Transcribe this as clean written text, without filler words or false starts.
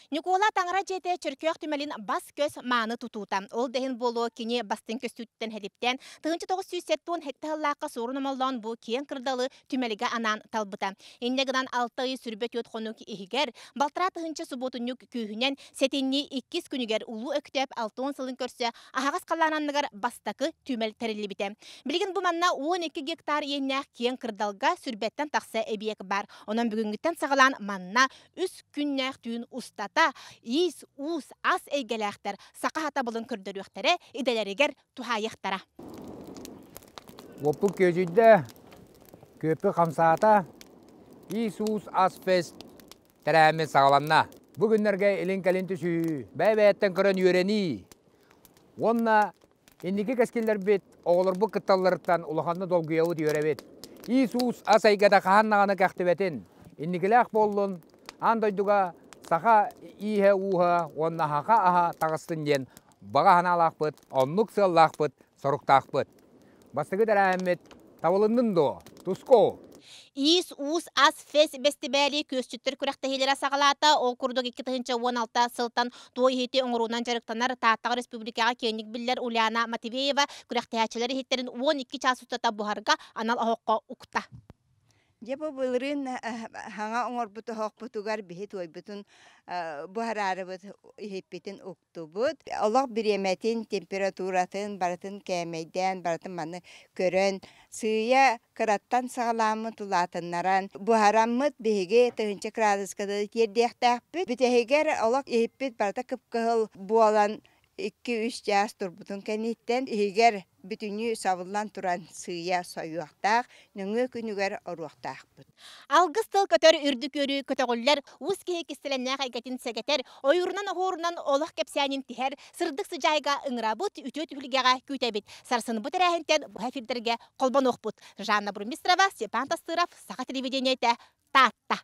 Ньукуола таҥара дьиэтэ Чөркөөх түмэлин бас-көс мааны тутуута. Ол да иһин буолуо кини бастыҥ көстүүтүттэн хэдиптээн, 1977 сыллаахха Суорун Омоллоон бу киэҥ кырдалы түмэлгэ анаан талбыта. Инньэ гынан 6 ый 24 хонук иһигэр, 6,5 субуотунньук күүһүнэн сэтинньи иккис күнүгэр Улуу Өктөөп 60 сылын көрсө аһаҕас халлаан анныгар бастакы түмэл тэриллибитэ. Билигин бу манна 12 гектар иэннээх киэҥ кырдалга сүрбэттэн тахса эбийиэк баар. Онон бүгүҥҥүттэн саҕалаан манна үс күннээх түүн устата иис-уус, ас эйгэлээхтэр саха сатабылын көрдөрүөхтэрэ, идэлэригэр туһаайыахтара. Уоппут күөдьүйдэ, күөппү хамсаата, иис-уус ас фест тэрээһиммит саҕаланна. Бу күннэргэ илин-кэлин түсүһүү, бэйэ-бэйэттэн көрөн үөрэнии уонна инники кэскиллэрбит оҕолорбут кытталларыттан улаханнык долгуйабыт, үөрэбит. Иис-уус ас эйгэтэ хаһан даҕаны кэхтибэтин, инникилээх буоллун, аан дойдуга саха ииһэ-ууһа уонна саха аһа таҕыстын диэн баҕа санаалаахпыт, оннук сыаллаахпыт, соруктаахпыт. Бастакы тэрээһиммит табылыннын дуо? Туску! Иис-уус ас фест бэстибээли күөсчүттэр күрэхтэһиилэрэ саҕалаата. Ол курдук 2016 сылтан туой иһити оҥоруунан дьарыктанар Тааттаҕа республикаҕа киэҥник биллэр Ульяна Матвеева күрэхтэһээччилэр иһиттэрин 12 чаас устата буһарга анал оһоххо укта. Дьэ бу былырыын хаҥа оҥорбут оһохпутугар биһи туойбутун буһараарыбыт иһиппитин уктубут. Олох бириэмэтин, температуратын барытын кээмэйдээн, барытын маны көрөн, сыыйа кыраттан саҕалааммыт улаатыннаран, буһараммыт биһиги тыһыынча кыраадыска тиэрдиэхтээхпит. Бүтэһигэр олох иһиппит барыта кып-кыһыл буолан икки-үс чаас турбутун кэнниттэн иһигэр бүтүннүү сабыллан туран сыыйа сойуохтаах, нөҥүө күнүгэр оруохтаахпыт. Алгыс тыл көтөр үрдүк үөрүү көтөҕүллэр, уус киһи кистэлэннээх эйгэтин сэгэтэр, ойуурунан-оһуорунан олох кэпсээнин тиһэр, сырдык сыдьаайга ыҥырабыт, үтүө түһүлгэҕэ күүтэбит. Сарсын бу тэрээһинтэн быһа эфирдэргэ холбонуохпут. Жанна Бурмистрова, Степан Тастыров, Саха телевидениетэ, Таатта.